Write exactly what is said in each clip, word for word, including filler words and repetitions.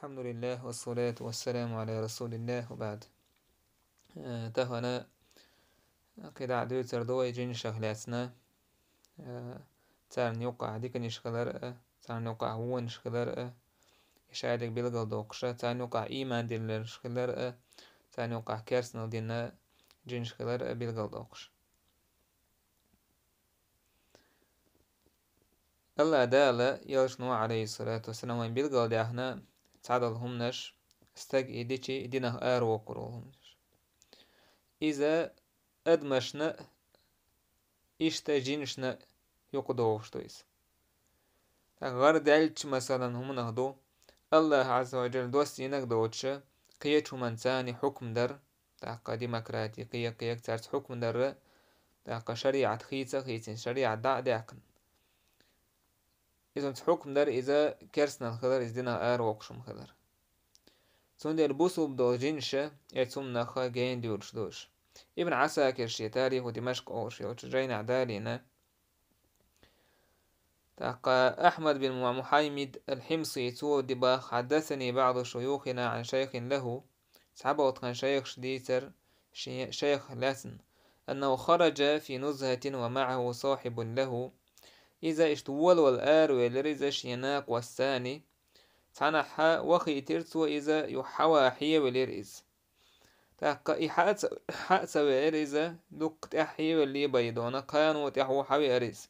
الحمد لله والصلاة والسلام على رسول الله وبعد. Э, тахана кхидӀа дуьйцур ду вай жинашах лаьцна, э, царна юкъахь диканаш хилар а, царна юкъахь вонаш хилар а, и шадерг билгалдоккхуш, царна юкъахь ийман дилларш хилар а, царна юкъахь керстанал дина жинаш хилар а билгалдоккхуш. Алла Дала, элчано, алейхиссалату вассалам, вайн билгалдаьхна цхьадолу хӀуманаш, стаг и дичи, и динах аравоккхур волу хӀуманаш. Иза адамашна а, иштта жинашна а юкъадогӀуш ду иза. ТӀаккха гӀар даьллачу, масалан, хӀуманах ду, Аллах Азза ва Джалла доссийнарг доцуша, кхечу хӀуманца царна хьукм дар, тӀаккха демократи, кхе-кхе цаьрца хьукм дарра, тӀаккха шариӀат хийца а хийцина, шариӀат дӀа а даьккхина. Иза оцу хьукм дар, иза керстанал хилар, иза динах аравоккхуш хӀума хилар. Цундела бусулба долу жинаша, э, цумнаха гена дуьйлуш ду уьш. Ибн Ӏасакир шен тариху Димашкъ олуш йолчу жайнахь далийна, тӀаккха Ахьмад бин Мухьаймид ал-Хьимси, цо дибахь: حدثني بعض شيوخنا عن شيخ له, цхьаболу тхан шайхаш дийцар шен шайх лаьцна, أنه خرج في نزهة ومعه صاحب له, иза иштта волавала аравелира иза шен накъостаца, цхьанхьа вахийтира цо иза, юха хьаван хьевелира иза. ТӀаккха и хьа а ца, хьа а ца веара иза, дуккха тӀаьхьа хьевелла бен дона, кхано тӀаьхьо хьавеара иза.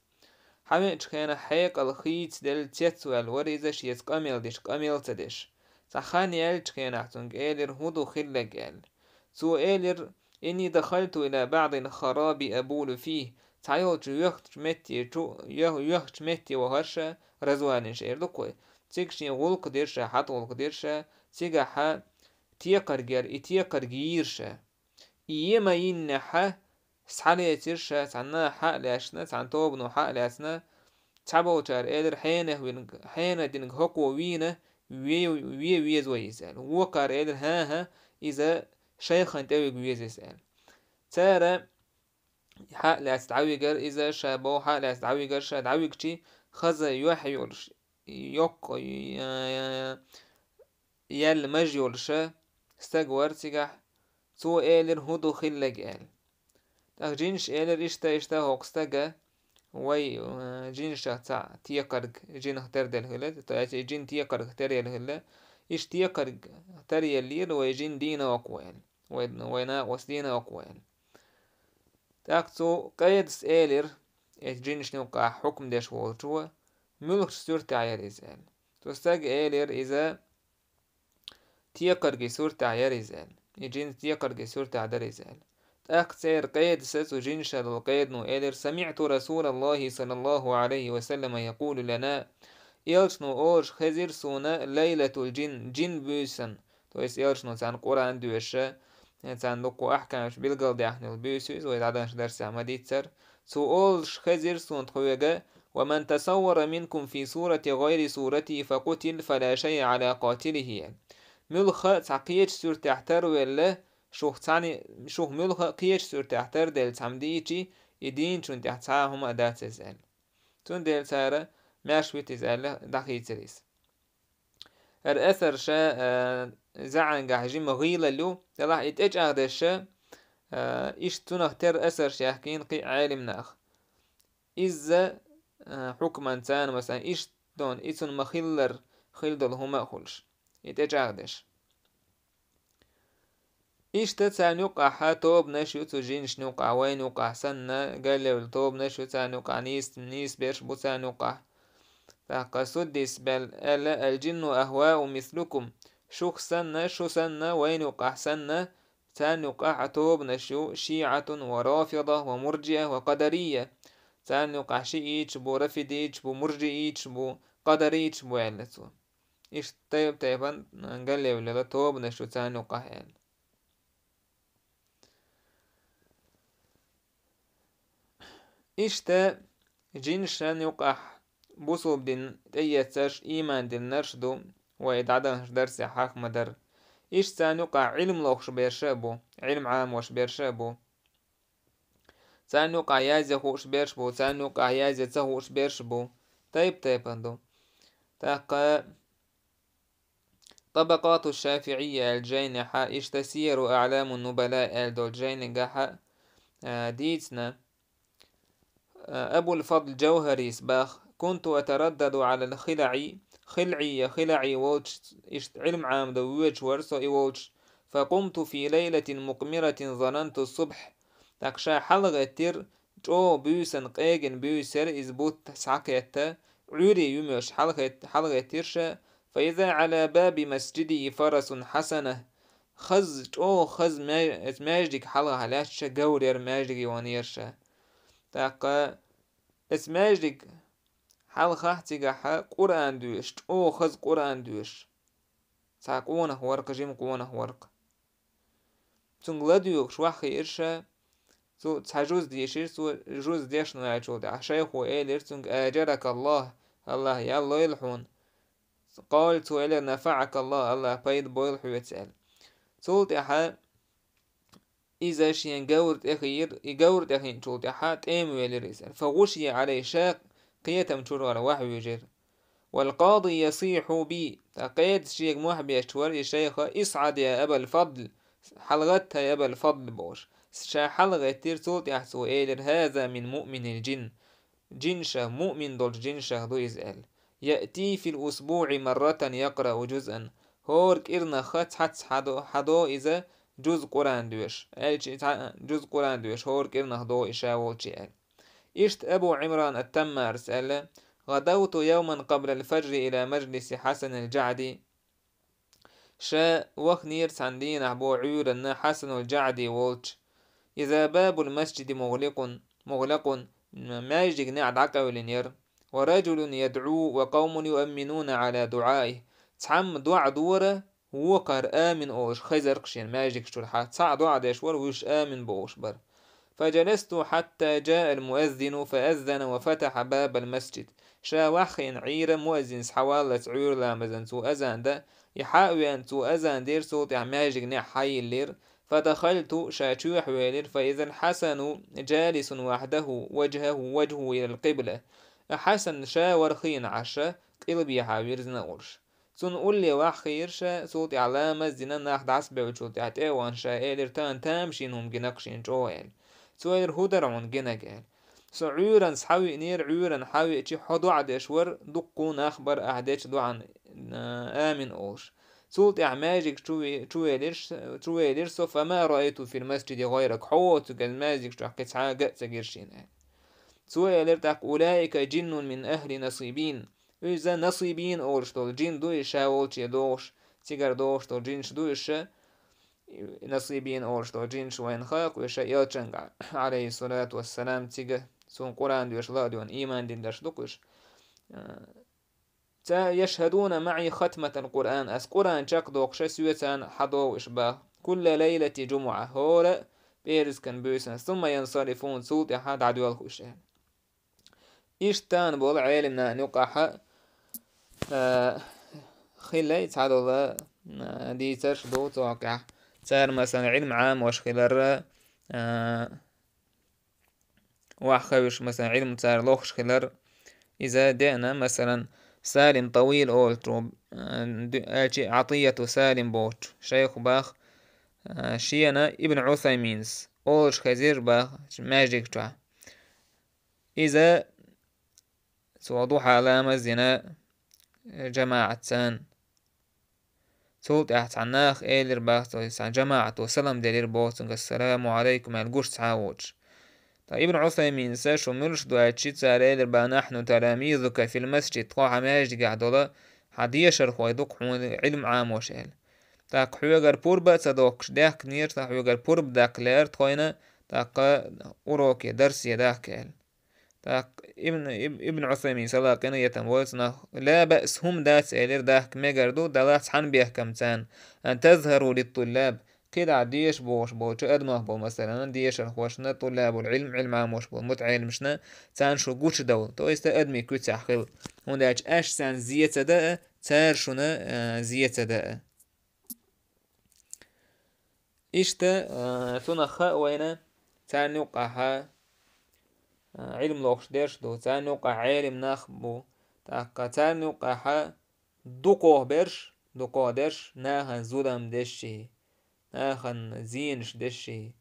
Хьавеачу хенахь хьекъал хийцаделла цецваьлла вара иза, шеца къамел деш, къамел ца деш. Цхьа хан яьллачу хенахь цуьнга элира: «ХӀун ду хилларг?» – аьлла. Цо элира: «إني دخلت إلى بعض الخراب أبول فيه». Цхьайолчу йоьхначу метте чу, йоьх-, йоьхначу метте вахара ша, развалинаш эр ду-кх вай. Цига шен гӀуллакх дира ша, хьата гӀуллакх дира ша, цигахьа текхарг яра, и текхарг йийра ша. И е ма-йиннехьа, схьалецира ша, цхьанна хьа а лаьцна, цхьана тобано хьа а лаьцна, цхьаболчара элира: «Хьенех винарг, хьенех динарг хӀокхо вийна, ве-, ве веза вай иза», – аьлла. Вукхара элира: «ХӀан-хӀа, иза шайхана тӀе вига веза иза», – аьлла. Цара хьа а лаьцна дӀавигара иза, ша боху хьа а лаьцна дӀавигара ша, дӀавигчи, хаза юьхь йолуш, йоккха, я-, я-, яьлла маж йолуша стаг вара цигахь, цо элира: «ХӀун ду хилларг?» – аьлла. ТӀаккха жинаш элира: «Иштта, иштта, хӀокху стага вай, э, жинашах цхьаъ текхарг жинах тарделла хилла, то есть и жин текхаргах таръелла хилла, иштта текхарг таръеллера, вай жин дийна воккху», – аьлла. «Вай, вай накъост дийна воккху», – аьлла. ТӀаккха цу къедас элира, эцу жинашна юкъахь хьукм деш волчо: «Муьлхачу суьртехь яра иза?» – аьлла. Цу стага элира: «Иза текхаргийн суьртехь яра иза», – аьлла. «И жин текхаргийн суьртехь дара иза», – аьлла. ТӀаккха церан къедаса, цу жинашах долу къедано элира: «سمعت رسول الله صلى الله عليه وسلم يقول لنا». Элчано олуш хезира суна: «ليلة الجن», жин буьйсанна. То есть элчано царна Къуръан доьшуша, царна дуккха ахкамаш билгалдаьхна йолу буьйса ю иза, вай дӀадаханчу дарсехь ма-дийццара. Цо олуш хезира суна тхоьга: «ومن تصور منكم في صورة غير صورتي فقتل فلا شيء على قاتله», – аьлла. Муьлхха а цхьа кхечу суьртехь тарвелла, шух цхьаьна, шух муьлхха а кхечу суьртехь тарделла цхьамма дийчи, и дийначунна тӀехь цхьа а хӀума а дац иза аьлла. Цундела цара маьрша вита иза аьлла, дӀахийцира иза. ХӀара асар ша, а, заьӀангахь жима гӀийлалла ю, делахь и тӀечӀагӀдеш ша, а, иштта цунах тера асарш яхкийна кхин а Ӏелимнаха. Изза, а, хьукман царна, масалан, иштта дона, и цунна ма-хиллара хила долу хӀума а хуьлуш, и тӀечӀагӀдеш. Иштта царна юкъахь тобанаш ю цу жинашна юкъахь, вайна юкъахь санна, галевлла тобанаш ю царна юкъахь, нийса, нийсберш бу царна юкъахь. ТӀаккха Суддис бел аьлла: «الجن أهواء مثلكم». Шух санна, шу санна, вайна юкъахь санна, царна юкъахь а тобанаш ю: «شيعة ورافضة ومرجئة وقدرية». Царна юкъахь шиӀиташ бу, рафидиташ бу, муржииташ бу, къадариташ бу, аьлла цо. Иштта тайп-тайпана галевлла тобанаш ю царна юкъахь аьлла. Иштта жинашна юкъахь бусулба дин тӀеэцнарш, ийман диллинарш ду, вай дӀадаханчу дарсехь хьахма дара. Иштта царна юкъахь Ӏилма лохуш берш а бу, Ӏилма Ӏамош берш а бу. Царна юкъахь язъян хууш берш бу, царна юкъахь язъян ца хууш берш бу. Тайп-тайпана ду. ТӀаккха طبقات الشافعية аьлла жайнехьа, иштта سير أعلام النبلاء аьлла долчу жайнигахьа, а, дийцина, а, Абул-Фадл Джавхарис баха: كنت أتردد على الخلعي, ХилгӀий я ХилгӀий волчу, иштта Ӏилма Ӏамадо воьдуш вара со и волчу, فقمت في ليلة مقمرة ظننت الصبح. ТӀаккха ша хьалагӀеттира, чӀогӀа буьйсанна къегина буьйса яра иза бутт схьакхетта, Ӏуьйре юьмеш хьалагӀет-, хьалагӀеттира ша, فإذا على باب مسجده فرس حصنة. Хаза, чӀогӀа хаза ма-, эца маьждиг хьалха лаьтташ ша гавр яра, маьждиге ваханера ша. ТӀаккха эца маьждиг хьалхахь цигахьа Къуръан доьшуш, чӀогӀа хаза Къуръан доьшуш. Цхьа къонах вара-кх, жима къонах вара-кх. Цуьнга ладоьгӀуш ваххиира ша, цо цхьа жуз дийшира, цо жуз дешна ваьллачул тӀаьхьа шайхо элира цуьнга: «أجرك الله, АллахӀа ял лойла хьуна». Къала, цо элира: «نفعك الله, АллахӀа пайда бойла хьоьца», — аьлла. Цул тӀаьхьа иза шен гавр тӀе хийра, и гавр тӀе хиъначул тӀаьхьа тӀема велира иза. فغشي عليه, ша кхетам чуьра вара, вахьа вуьйжира. والقاضي يصيح بي, ткъа къеда шега мохь беш вара и шайха: «اصعد يا أبا الفضل, хьалагӀатта, хӀай Абал-Фадл», — бохуш. Ша хьалагӀеттира, цул тӀаьхьа цо элира: «هذا من مؤمن الجن, жинашах, муъмин долчу жинашах ду иза», — аьлла. «يأتي في الأسبوع مرة يقرأ جزءا». ХӀора кӀирнахха цхьацца хьадо, хьадо иза жуз Къуръан доьшуш, аьлча, цхьа-, жуз Къуръан доьшуш, хӀора кӀирнах до и ша волчу аьлла. Иштта Абу Ӏимран ат-Таммарис аьлла: «غدوت يوما قبل الفجر إلى مجلس حسن الجعدي». Ша ваханера цхьана дийнахь боху Ӏуьйранна Хьасанул Джаъди волчу. «إذا باب المسجد مغلق, مغلق», маьждиг неӀ дӀакъевлина яра. «ورجل يدعو وقوم يؤمنون على دعائه». Цхьамма доӀа дора, вокхара амин олуш хезара-кх шена маьждигаш чуьра хьа. Цхьаъ доӀа деш вара, вуьш амин бохуш бара. «فجلست حتى جاء المؤذن فأذن وفتح باب المسجد». Ша ваххийна Ӏийра, муэззин схьаваллалц Ӏуьйра ламазан цо азан дан, и хьа а веана, цо азан дира, цул тӀаьхьа маьждиг неӀ хьайиллира. «فدخلت», ша чоьхьа велира, «فإذا الحسن جالس وحده وجهه، وجهه إلى القبلة». Хьасан ша вара хиъна Ӏаш, къилбехьа вирзина а волуш. Цунна улле ваххийра ша, цул тӀаьхьа ламаз а дина, нах дӀасабевллачул тӀаьхьа тӀе а вахана ша элира: «Тахана тамашийна хӀума гина-кх шена чӀогӀа», — аьлла. Цо элира: «ХӀун дара хьуна гинарг?» — аьлла. «Со Ӏуьйранна схьавиънера, Ӏуьйранна схьавиъча хьо доӀа деш вара, дуккха нах бара ахь дечу доӀана, а, амин олуш. Цул тӀаьхьа маьждиг чу ве-, чу велира ш-, чу велира со, فما رأيت في المسجد غيرك, хьо воцург маьждиг чохь кхин цхьа а ца гира шена», — аьлла. Цо элира тӀаккха: «أولئك جن من أهل نصيبين». Иза Насибин олуш долу жин ду, и ша волче догӀуш, цигара догӀуш долу жинаш ду уьш. Насибин олуш долу жинаш вайна хаьа-кх, уьш элчанга, алейхиссалату вассалам, цига, цунна Къуръан доьшуш ла а доьна, ийман дина дерш ду-кх уьш. Ца: «يشهدون معي ختمة القرآن», ас Къуръан чекхдоккхуш соьца хьадогӀу уьш баха. «كل ليلة جمعة», хӀора а пӀераскан буьйсанна, «ثم ينصرفون», цул тӀаьхьа дӀадоьлху уьш, аьлла. Иштта тахана болу Ӏелим нахана юкъахь, а, хилла цхьадолу, а, дийцарш ду цу хьокъехь. Цара, масалан, Ӏилма Ӏамош хилар, а, ваххавиш, масалан, Ӏилма цара лохуш хилар. Иза деана, масалан, Салим Тавил олучу, а, ду-, аьлчи Ӏатияту Салим бохучу шайху бах, а, шена Ибн Ӏусайминс олуш хезира бах маьждиг чохь. Иза цо духьа ламаз дина, э, жамаӀатца. Цул тӀаьхьа цхьана наха элира бах цо, цхьана жамаӀато салам делира боху цуьнга: «Ассаламу Ӏалайкум», — аьлла, гуш цхьа а воцуш. Ткъа Ибн Ӏусайминса шу муьлш ду аьлчи, цара элира бах: «نحن تلاميذك في المسجد», тхо хьан маьждигехь долу хьан дешархой ду-кх хьуна Ӏилма Ӏамош аьлла. ТӀаккха хьоьгара пурба а ца доккхуш даьхкинера, ткъа хьоьгара пурба даккха лаьара тхойна, тӀаккха уроке, дарсе дахка аьлла. ТӀаккха Ибн, Иб-, Ибн Ӏусаймин салакъина ятам войла цунах: «لا بأس, хӀума дац», — элира, дахка мегар ду, даллахь цхьана бехкам царна: «أن تظهروا للطلاب». КхидӀа деша бохуш болчу адамах болу, масалан, дешархошна, туллабул Ӏилм, Ӏилма Ӏамош болу мутаӀелимашна, царна шу гучудовла, то есть адамийн куьцехь хила. ХӀунда аьлча аша царна зе ца даа, цара шуна, а, зе ца даа. Иштта, а, цунах хаьа вайна, царна юккъахьа, а, Ӏилма лохуш дерш ду, царна юккъахь Ӏелим нах бу, тӀаккха царна юккъахьа дукхох берш, дукхагӀа дерш, нахана зулам дешший, нахана зенаш дешший,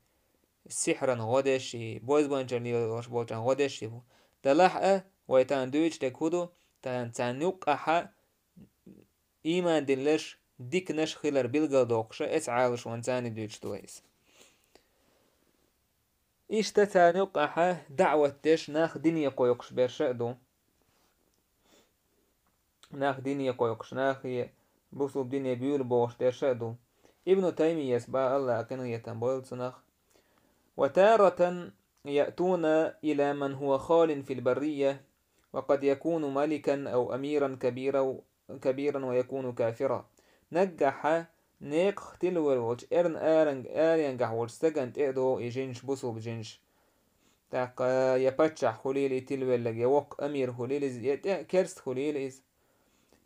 сихьран гӀо дешший, бозбуанчалла лелаш болчарна гӀо дешший бу. Делахь а, вай тахана дуьйцуш дерг хӀун ду, тахана царна юккъехьа ийман дилларш, диканаш хилар билгалдоккхуш, эцу Ӏалашонца царна дуьйцуш ду вай иза. Иштта царна юккъехьа даӀват деш нах дине кхойкхуш берш а ду. Нах дине кхойкхуш, нахе бусулба дине буьйлабохуш дерш а ду. Ибну Таймияс бах, АллахӀа къинхетам бойла цунах: وتارة يأتون إلى من هو خال في البرية، وقد يكون ملكا أو أميرا كبيرا، كبيرا ويكون كافرا. Наггахьа некъах тилавелла волчу эрна аренга-, аренгахь волчу стагана тӀе а догӀу и жинаш, бусулба жинаш. ТӀаккха я паччахь хуьлийла и тилавелларг, я воккха амир хуьлийла иза, я тӀе а керста хуьлийла иза.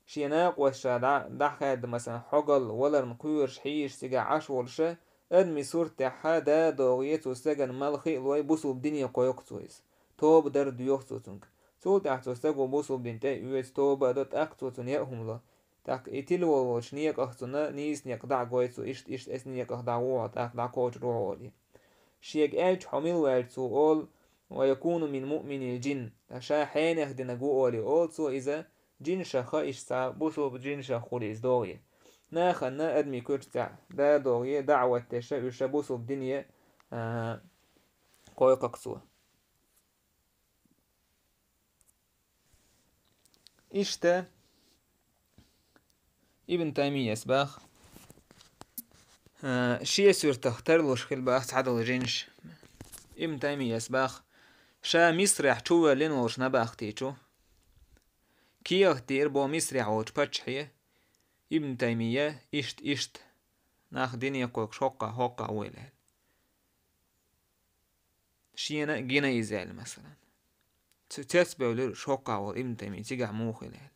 Шен накъост ша дӀа-, дӀахаьдда, масалан, хьогалла, валарна кхоьруш, хьийзаш цигахь Ӏаш волуша, адамийн сурт тӀехьа да а догӀий, цу стагана мала хи а лой, бусулба дине кхойкху цо иза. Тоба дар доьху цо цуьнга. Цул тӀаьхьа цу стага бусулба дин тӀе а оьцу, тоба а до, тӀаккха цо цунна яа хӀума ло. ТӀаккха и тилаволу волчу некъах цунна нийса некъ дӀа а гой цо, иштта, иштта, эс некъах дӀагӀо хьо, тӀаккха дӀакхочур ву хьо олий. Шега аьлча, хьо мила ваьлча, цо олу: ويكون من مؤمني الجن. Ткъа ша хьенех динарг ву олий, олу цо иза, жинашах а иштта цхьа бусулба жинашах хуьлу иза догӀий. Нахана адамийн куьрчу тӀехь да а догӀий, даӀват деш а, уьш а бусулба дине, а, кхойкху-кх цо. Иштта Ибн Таймияс бах, а, шен суьртах тарлуш хила бах цхьадолу жинаш. Ибн Таймияс бах, ша Мисрехь чувоьллина волуш набахти чу, кехат дира бо Мисрехь волчу паччахье, Ибн Таймия, иштта, иштта, нах дине кхойкхуш хӀоккхахь, хӀоккхахь вуйла аьлла. Шена а гина иза аьлла, масалан. Цу цецбевлира уьш хӀоккхахь волу Ибн Таймия цигахь муха хила аьлла.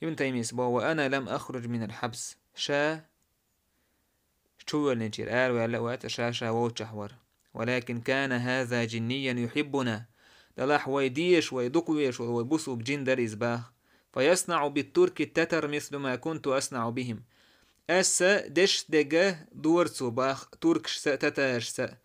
Ибн Таймияс бо: وأنا لم أخرج من الحبس. Ша чувоьллинчуьра араваьлла а вац, ша, ша вовчахь вара. ولكن كان هذا جنيا يحبنا. Делахь вай деша, вай дукха везаш волу вай бусулба жин дара иза бах. فيصنع بالترك التتر مثل ما كنت أصنع بهم. Аса дешдерг дора цо бах туркашца а, татарашца а.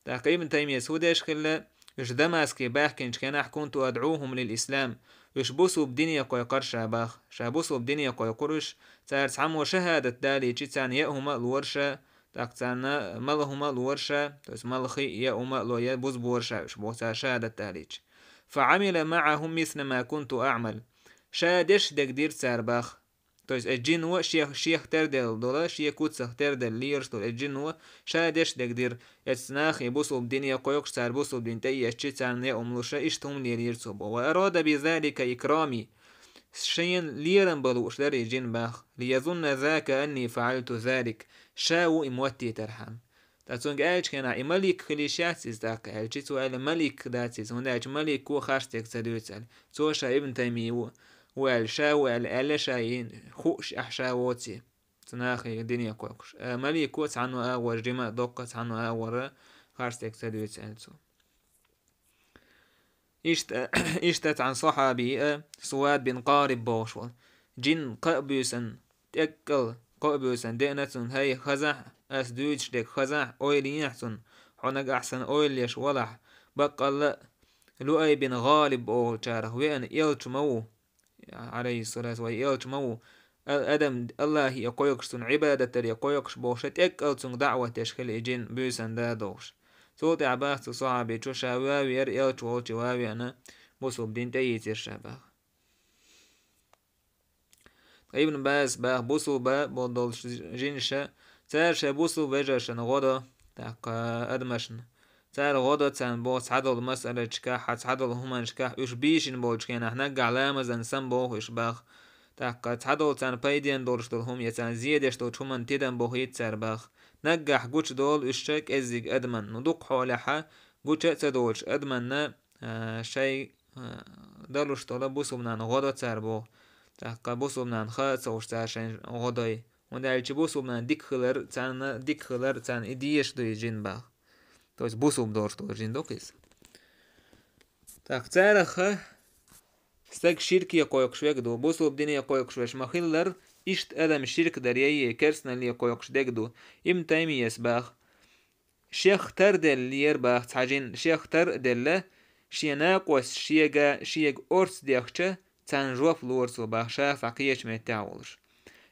ТӀаккха Ибн Таймияс хӀун деш хилла, уьш Дамаске баьхкинчу хенахь: كنت أدعوهم للإسلام. Уьш бусулба дине кхойкхура ша бах. Ша бусулба дине кхойкхура уьш, цара цхьаммо шахӀадат далийча, царна яа хӀума а лора ша, тӀаккха царна мала хӀума а лора ша, то есть мала хи а, яа хӀума а ло, я бузбора ша уьш боху, цара шахӀадат далийча. فعمل معهم مثل ما كنت أعمل. Ша дешдерг дира цара бах. То есть, э, жино шех, шех терделла долу, шен куцах терделла лелаш долу, э, жино ша дешдерг дира, эцу нахе бусулба дине кхойкхуш, цара бусулба дин тӀеэцчи, царна яа хӀума луша, иштта хӀума лелийра цо бо. وأراد بذلك إكرامي. Шена лерам бан лууш дара и жин бах. ليظن ذاك أني فعلت ذلك. Ша ву и моттийтархьама. Ткъа цуьнга аьллачу хенахь, и малик хила йиш яц иза тӀаккха аьлчи, цо аьлла, малик дац иза, хӀунда аьлча малико харцдерг ца дуьйцу аьлла. Цо ша Ибн Таймия ву, ву аьлла, ша ву аьлла, аьлла ша и хууш, ахь ша воций. Цу нахе дине кхойкхуш. А малико цхьанна агӀор жима а доккха, цхьанна агӀор харцдерг ца дуьйцу аьлла цо. Иштта, иштта цхьана сахьаби а, Сувад бин Къариб бохуш волу. Жин кхаа буьйсанна, тӀеккъал кхаа буьйсанна деана цунна, хӀай, хазахь, ас дуьйцуш дерг хазахь, ойла ехьа цунна, хьо нагахь санна ойла еш валахь, баккъалла а Луай бин ГӀалиб олучарах веана элча ма ву, Ӏалайхиссалату, вай элча ма ву, а-, адам Аллахе кхойкхуш, цунна Ӏибадат даре кхойкхуш бохуш, тӀеккъал цуьнга даӀват деш хила и жин буьйсанна да а дохуш. Цул тӀаьхьа бах цу сахьабичо ша ван веара, элча волчу ван веана, бусулба дин тӀеийцира ша бах. Ткъа Ибн Баз бах, бусулба болу долуш жинаша, цара шайн бусулба вежаршна гӀо до, тӀаккха адамашна. Цара гӀо до царна боху цхьадолу масалачкахь, цхьадолу хӀуманашкахь, уьш бийшина болчу хенахь, наггахь ламазан сам боху уьш бах. ТӀаккха цхьадолу царна пайденна долуш долу хӀума, я царна зен деш долчу хӀуманна тидам бохийта цара бах. Наггахь гучудолу уьш ша кӀеззиг адаман. Ну, дукха хьолехьа гуча а ца долуш адаманна, а, шай, а, далуш долу бусулба нахана гӀо до цара боху. ТӀаккха бусулба нахана хаа а ца хууш цара шайн гӀо дой. ХӀунда аьлча бусулба нахана дика хилар, царна дика хилар, царна и дезаш ду и жин бах. То есть бусулба долуш долу жин ду-кх иза. ТӀаккха царах стаг ширке кхойкхуш верг ду, бусулба дине кхойкхуш верг ма-хиллара, Иштта адам ширк даре е керсналле кхойкхуш дерг ду. Ибн Таймияс баха: «Шех тарделла лера баха цхьа жин, шех тар а делла, шен накъосташа шега, шега орц дехча, царна жоп лора цо баха, ша цхьа кхечу меттехь волуш».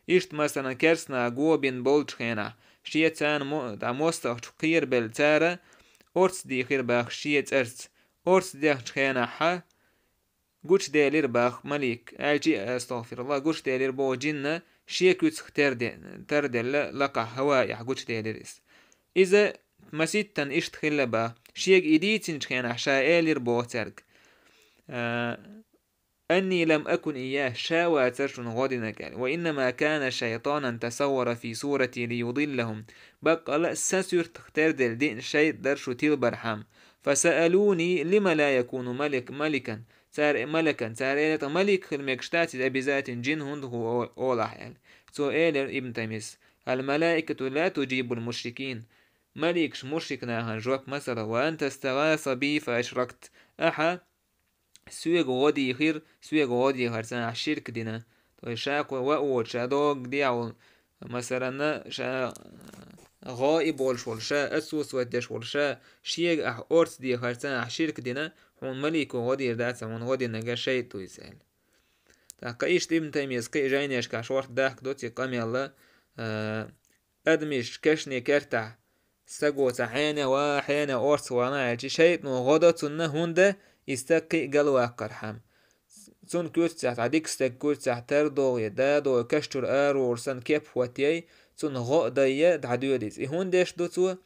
Иштта, масалан, керстанаха го бина болчу хенахь, шен царна мо-, дӀа мостагӀчу кхерабелла цара орц дийхира баха шен цӀарца. Орц дехчу хенахь гучуделира баха малик, аьлчи, астагӀфируллах, гучуделира боху жинна шен куьцах тер де-, тарделла лакхахь хӀаваэхь гучуделира иза. Иза маситтан иштта хилла баха, шега и дийцинчу хенахь ша элира боху цаьрга: «А, анни лам акун ийяху, ша вацара шуна гӀо динарг», аьлла. «Ва иннама кана шайтанан тасаввара фи сурати лиюдиллахум». Баккъала а сан суьртах терделла диъна шайтӀа дара шу тилбархьама. «Фасаалуни, лима ла якуну малик-, маликан?» Цара, малакан, цара элира: «Малик хила мегаш дац иза обязательно, жин хӀунда хӀу о-, олахь?» аьлла. Цо элира, Ибн Таймис: «Ал-малаикату ла туджибул мушрикин». Маликаш мушрик нахана жоп ма ца ло. «Ва ан тастагӀаса би фа ашракт». Ахьа соьга гӀо дийхира, соьга гӀо дийхарца ахь ширк дина. То есть ша кхо вао, ша догга дехьа волу, масалан, ша гӀаиб волуш волу, ша отсутствовать деш волу, ша шега ахь орц дехарца ахь ширк дина, хьуна малико гӀо дийр дац, хьуна гӀо динарг шайтӀа ду иза аьлла. ТӀаккха иштта Ибн Таймияс кхин а жайнешкахь шортта дахка до ци къамелла, а, адамаш кешне кертахь, стаго цхьа хьенех ван, хьенех орца ван аьлчи, шайтӀано гӀо до цунна, хӀунда иза стаг кхин а галваккхархьама. Цунна куьрцехь, цхьа дика стаг куьрцехь тардогӀий, дадогӀий, каш чуьра аравогӀур санна кеп хӀоттий, цунна гӀо а дайя, дӀадоьду иза. И хӀунда деш ду цо?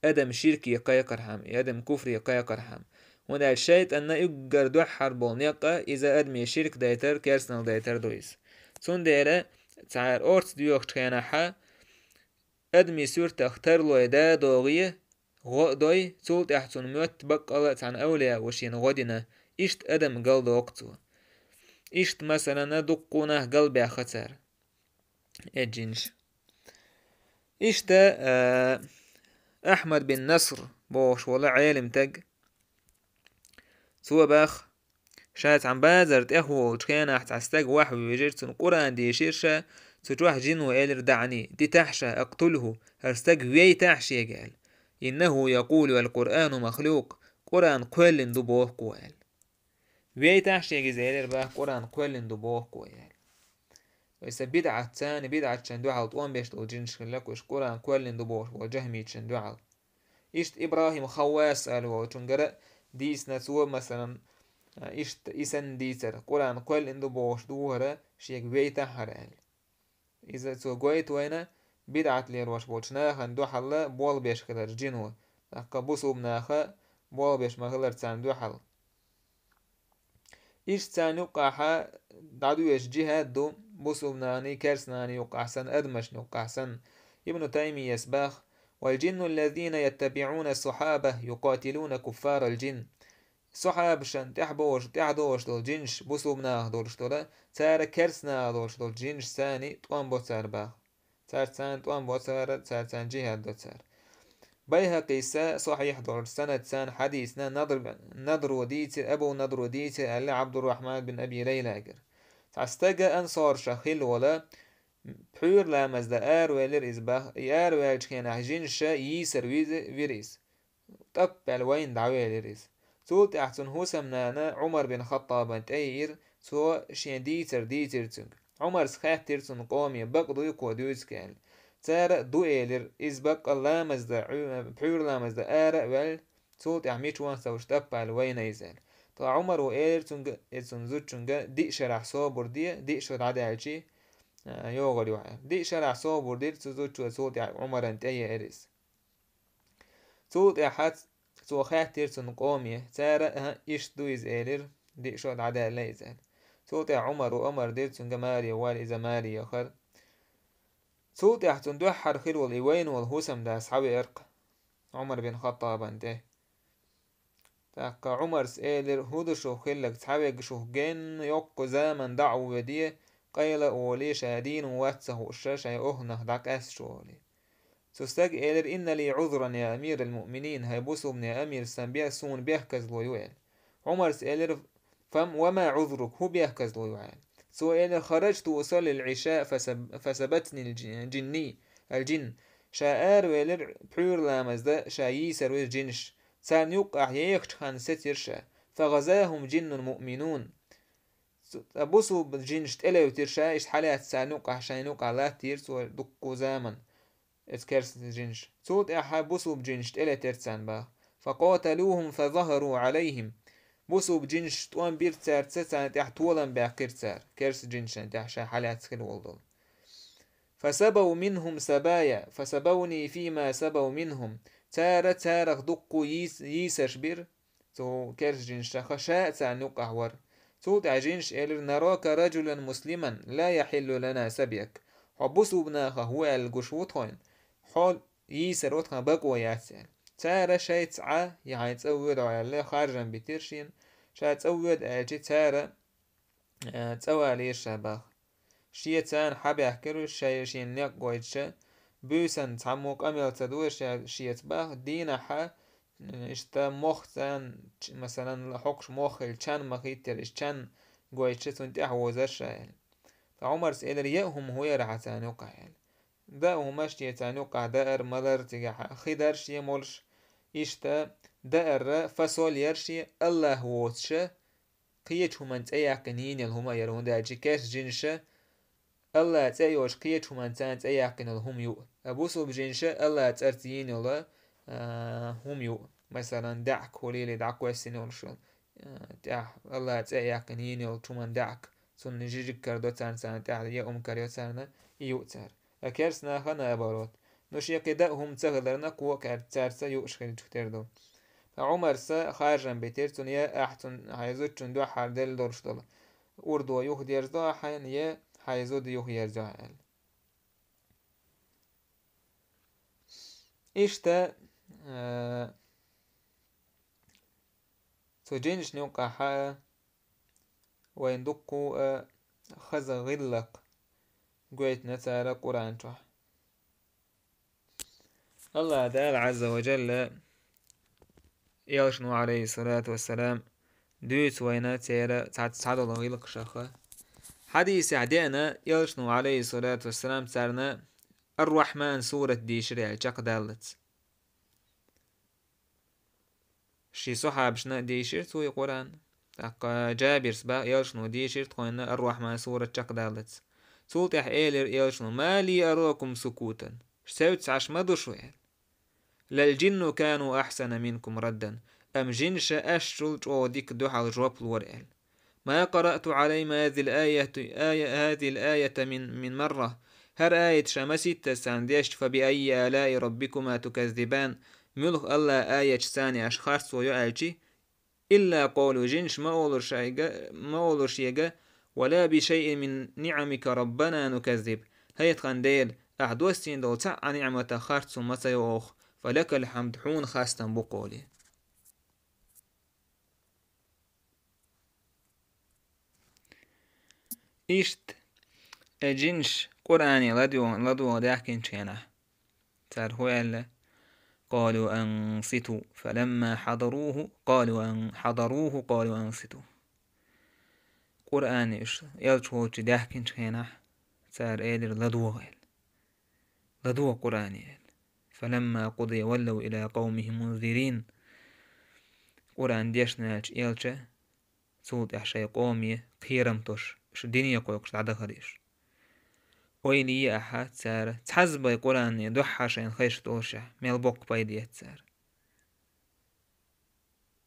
Адам ширке кхайкхархьама, и адам куфре кхайкхархьама. ХӀунда аьлча шайтӀанна уггар дуьххьара болу некъа иза адаме ширк дайтар, керстанал дайтар ду иза. Цундела цхьа орца доьхучу хенахьа, адами суьртах тарлой да догӀе, гӀо а дой, цул тӀаьхьа цунна моьтту баккъала а цхьана авлияо шена гӀо дина, иштта адам галдоккху цо. Иштта, масалана, дуккхунах галбаьхха цара. Эджинаш. Иштта, а, Ахьмад бин Наср бохуш волу Ӏелим таг, цо баха, ша цхьана базар тӀехволучу хенахь цхьа стаг ваха вуьйжира, цунна Къуръан дийшира ша, цу чохь жино элира: «ДаӀни, дитахь ша, акътулху, хӀара стаг вейтахь шега», – аьлла. «Иннаху якъулу ал-Къуръану махлукъ, Къуръан кхоьллина ду боху кхо», – аьлла. «Вейтахь шега иза», – элира баха, «Къуръан кхоьллина ду боху кхо», – аьлла. Вай сан бидӀатца, бидӀатчун дуьхьал тӀом беш долу жинаш хилла кхуьш, Къуръан кхоьллина ду бохуш болу жахмичун дуьхьал. Иштта ИбрахӀим Хаввас аьлла волчунгара дийцина цо, масалан, иштта и санна дийцар, Къуръан кхоьллина ду бохуш ду хӀара, шега вейтахь хӀара аьлла. Иза цо гойту вайна, бидӀат лелош болчу нахана дуьхьал болх беш хилар жино, тӀаккха бусулба наха болх беш ма хилар царна дуьхьал. Иштта царна юккъахьа дӀадоьдуш жихӀад ду, бусулба наханий, керста наханий юккъахь санна, адамашна юккъахь санна. Ибну Таймияс баха: «Вал джинну аллазина яттабиӀуна ас-сахьаба юкъатилуна куффарал джин». Сахьабашна тӀаьхьабохуш, тӀаьхьадохуш долу жинаш, бусулба нахах долуш долу, цара керста нахах долуш долу жинаш царний тӀом бо цара баха. Цара царна тӀом бо цара, цара царна жихӀад до цара. Байхьакъийса сахьихь долуш санад царна хьадийцина, Надр-, Надро дийцира, Абу Надро дийцира аьлла Абдуррахман бин Аби Лайлагара. Цхьа стага ансорша хилла вола, пхьуьйра ламаз дан аравелира иза баха, и араваьллачу хенахь жинаша йийсар виз-, вира иза. ТӀаппаьлла вайна дӀавелира иза. Цул тӀаьхьа цунна хӀусамнана Ӏумар бин Хаттабан тӀе йиира, цо шен дийцар дийцира цуьнга. Ӏумарс хаьттира цунна къоме, бакъ дуй кхо дуьйцург аьлла. Цара а ду элира, иза баккъал ламаз дан, Ӏуь-, пхьуьйра ламаз дан ара а ваьлла, цул тӀаьхьа мича ван ца вуш тӀаппаьлла вайна иза аьлла. Ткъа Ӏумаро элира цуьнга, и цунна зудчуьнга, диъ шарахь собар де, диъ шо дӀадаьлчи, а, йогӀур ю хьо аьлла. Диъ шарахь собар дира цу зудчо, цул тӀаьхьа Ӏумаран тӀе еара иза. Цул тӀаьхьа цо хаьттира цунна къоме, цара а иштта ду иза элира, диъ шо дӀадаьлла иза аьлла. Цул тӀаьхьа Ӏумаро амар дира цуьнга маре вала, иза маре яхара. Цул тӀаьхьа цунна дуьххьара хир волу и вайна волу хӀусамда схьавеара-кх Ӏумар бин Хаттабан тӀе. ТӀаккха Ӏумарс элира: «ХӀун ду шух хилларг, цхьаверг шух генна йоккха заман дӀа а ву веде, къайла а волий, ша дийна вац ца хууш, шайн оханах дӀакъаьсташ волий». Цу стага элира: «Инна ли Ӏузран, я амирал муъминин, хӀай бусулбанийн амир, сан бе-, суна бехказло ю», – аьлла. Ӏумарс элира: «Фам-, ва ма Ӏузрук, хӀун бехказло ю хьан?» Цо элира: «خرجت أصلي العشاء فسب-، فسبتني الج-، الجني، الجن». Ша аравелира пхьуьйра ламаз дан, ша йийсар вира жинаш. Царна юккъехь ехачу хенна сецира ша. «فغزاهم جن مؤمنون». Цу-, ткъа бусулба жинаш тӀелевтира ша, иштта хьалаьцна царна юккъехь, шайна юккъехь латтийра цо дуккха заман. Эцу керста жинаш. Цул тӀаьхьа бусулба жинаш тӀелетира царна баха. «فقاتلوهم فظهروا عليهم». Бусулба жинаш тӀом бира цаьрца, царна тӀехь толам баьккхира цара, керста жинашна тӀехь ша хьалаьцна хила волу долу. «فسبوا منهم سبايا، فسبوني فيما سبوا منهم». Цара царах дуккха йийс-, йийсаш бира, цу керста жинашах, ша а царна юккъехь вара. Цул тӀаьхьа жинаш элира: «نراك رجلا مسلما، لا يحل لنا سبيك». Хьо бусулба нахах ву аьлла гуш ву тхойна, хьо йийсаро тхан бакъо яц аьлла. Цара шайца Ӏа, я хьайн цӀа воьду хьо аьлла, харжам битира шена, ша цӀа воьду аьлча, цара, а, цӀа валийра ша баха. Шен царна хьабаьхкира уьш, шай-, шена некъ гойтуша, буьйсанна цхьаммо къамел ца ду ша-, шеца баха, дийнахьа, иштта мох царна, ч-, масалан, хьокхуш мох хилла чан ма хийттира, иштта чан гойтуша цунна тӀаьхьа вовзара ша аьлла. Ткъа Ӏумарс элира: «Яа хӀума хӀун яра хьан царна юккъехь?» аьлла. Даа хӀумаш те царна юккъехь даар, малар, цигахь хи дара шен молуш, иштта даарра фасоль яра шен, АллахӀ воцуша, кхечу хӀуманна цӀе яьккхина йийна йолу хӀума яра, хӀунда аьлча керста жинаша АллахӀ цӀе а йолуш, кхечу хӀуманна царна цӀе яьккхина йолу хӀума ю. Ткъа бусулба жинаша АллахӀ цӀарца йийна йолу, а, хӀума ю. Масалан, даьӀахк хӀуллийли дӀакхоьссина йолуш йолу, а, тӀехь АллахӀ цӀе а яьккхина йийна йолчу хӀуманна даьӀахк, цунна жижиг карадо царна, царна тӀехь яа хӀума карайо царна, и ю цара. Ткъа керста наха наоборот. Ну, шен кхин даа хӀума ца хиларна, кхо а кхаьрда цаьрца юуш хилчух тера ду. Ткъа Ӏумарса харжам битира цунна, я ахь цунна хьайн зудчунна дуьххьара делла долуш долу урдо юхадерзадо ахь хьайна, я хьайн зуда юхаерзайо ахь аьлла. Иштта, а, цу жинашна юккъехь а вайн дуккха а хаза гӀиллакх гойтина цара Къуръан чохь. АллахӀ Дала Ӏазза ва Джалла, элчано, Ӏалайхиссалату вассалам, дуьйцу вайна церан цхьа-, цхьадолу гӀиллакхашха. Хьадисехь деана, элчано, Ӏалайхиссалату вассалам, царна Ар-Рахьман сурат дийшира аьлла чекхдаллалц. Шен сахьабашна а дийшира цо и Къуръан. ТӀаккха Джабирс баха, элчано дийшира тхойна Ар-Рахьман сурат чекхдаллалц. Цул тӀаьхьа элира элчано: «Ма ли аракум сукутан». Севцахьаш ма ду шу аьлла. «Лал джинну кану ахьсана минкум раддан». Амма жинаша аьшшул чӀогӀа дика дуьхьал жоп лора аьлла. «Ма къараъту Ӏалайкум хазихил аят-, ая-, хазихил аята мин, мин марра». ХӀара аят ша масийтта царна дешча, «Фа би айи алаи раббикума туказзибан». Муьлха АллахӀан аяташ царна аша харцо йо аьлчи, илла къолу, жинаш ма олура шайга, ма олура шега: «Ва ла би шайин мин ниӀамика раббана нуказзиб». ХӀай тхан Дела, ахь доссийна долу цхьа а ниӀматах харц хӀума ма ца йо оха, «фа лакал хьамд», хьуна хастам бу кхоле. Иштта, э, жинаш Къуръане ладо-, ладогӀа даьхкинчу хенахь, цара хӀун аьлла? «Къалу анситу, фаламма хьадаруху, къалу ан-, хьадаруху, къалу анситу». Къуръане уьш элча волчу даьхкинчу хенахь, цара элира: «ЛадогӀа», – аьлла. «ЛадогӀа Къуръане», – аьлла. «Фаламма къудия валлав ила къавмихим мунзирин». Къуръан дешна аьлча элча, цул тӀаьхьа шайн къоме кхерам тосуш, уьш дине кхойкхуш дӀадахара уьш. Ойла е ахьа цара, цхьазза бен Къуръане дуьххьара шайна хезаш долушехь, мел боккха пайда эцна цара.